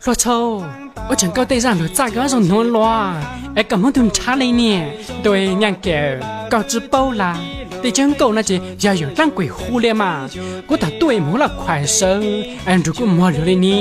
Hluas txhau, ua tseem koj tej zaj lus txaj koj zoo nuav luas, es koj muab tug nrhav li niam. Tuj Nyaaj Kaim, koj tsi paub las, tej tsawg nkauj no ces yog yawm dlaab kuem hu li mas. Kuv tug tuj es moog laj khuam sawv es nrug kuv muag lug li ne.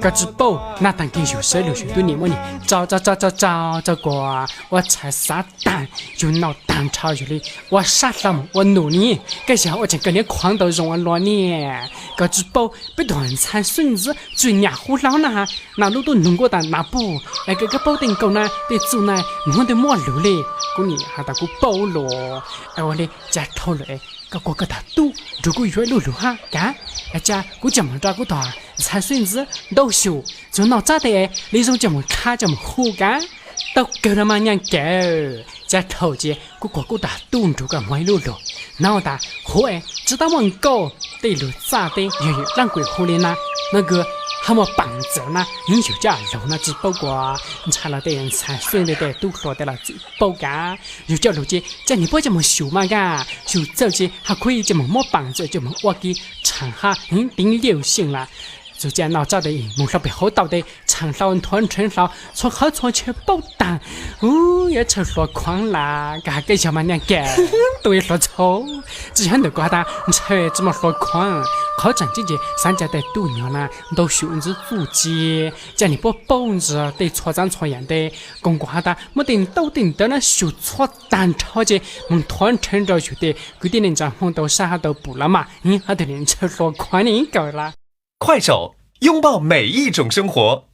Koj tsi paub naj taag kig yug sawv lug yug tub niam muab nwg tsau tsau tsau tsau tsau kuas ua txhais xav taag, yug nau taag nrho yug li ua sab hlau moog ua num ne. Koj yog ua tseem koj niag khuaav ntau zoo ua luas niam. Koj tsi paub peb tug ntxhais xwb ntxwv tsi nyam hu hlau na has, naj lub tub nug kuj tas naj puj es koj paub tej nkauj na tej txuj na, moog tej muab lug li. Kuv niam has tas kuv paub lug. Ua li cas dhau lawm koj kuas koj tug tub nrug kuv yuav ib lub lug hab kav. Cas kuv coj moog rua kuv tug ntxhais xwb ntxwv ntau xyum txug noj tsab tej li zoo coj moog dlha coj moog hu kav. Tau kawg los mas Nyaaj Kaim, cas dhau ces kuv kuas kuv tug tub nrug koj muag ib lub lug. Nov tas huv es tsi tab muaj nkauj tej lug txaj teb yog yawm dlaab kuem hu li na, nov kws hab muaj paam txawm na, yug coj lug no tsi paub kuas ntshai los tej ntxhais xwb ntxwv tej tub hluas tej los txim paub kav. Yug coj lug ces ca nwg puab coj moog xyum mas kav, xyum txawj ces has khuv coj moog muab paam txawm coj moog ua kiv tshaaj hab heev teev liaj xyeej lawm. Txug ca noj tsab tes moog hlau pem hauv tauj tes tshaaj hlau nthuav nrheev hlau txhua qhov txhua chaw paub taag. Ub, yuav tshawj hluas khuaav las, koj has koj yog mas Nyaaj Kaim. Tuj Hluas Txhau, tsi yog ntawm kuv has tas ntshaw tsi muaj hluas khuaav, qhov tseem ceeb ces xaav ca tej tub nyuag na ntau xyum ntxwv txuj ci, ca nwg puab paub ntsis tej txhua txav txhua yaam ntej. Koom kuv has tas muab tej ntaub tej ntawv na xyum txhua taag nrho ces moog nthuav nrheev rua xyum tej kwv tij neej tsa Hmoob tau saib hab tau pum los mas, hab tug nwg ntshaw hluas khuaav ne kawg las. 快手，拥抱每一种生活。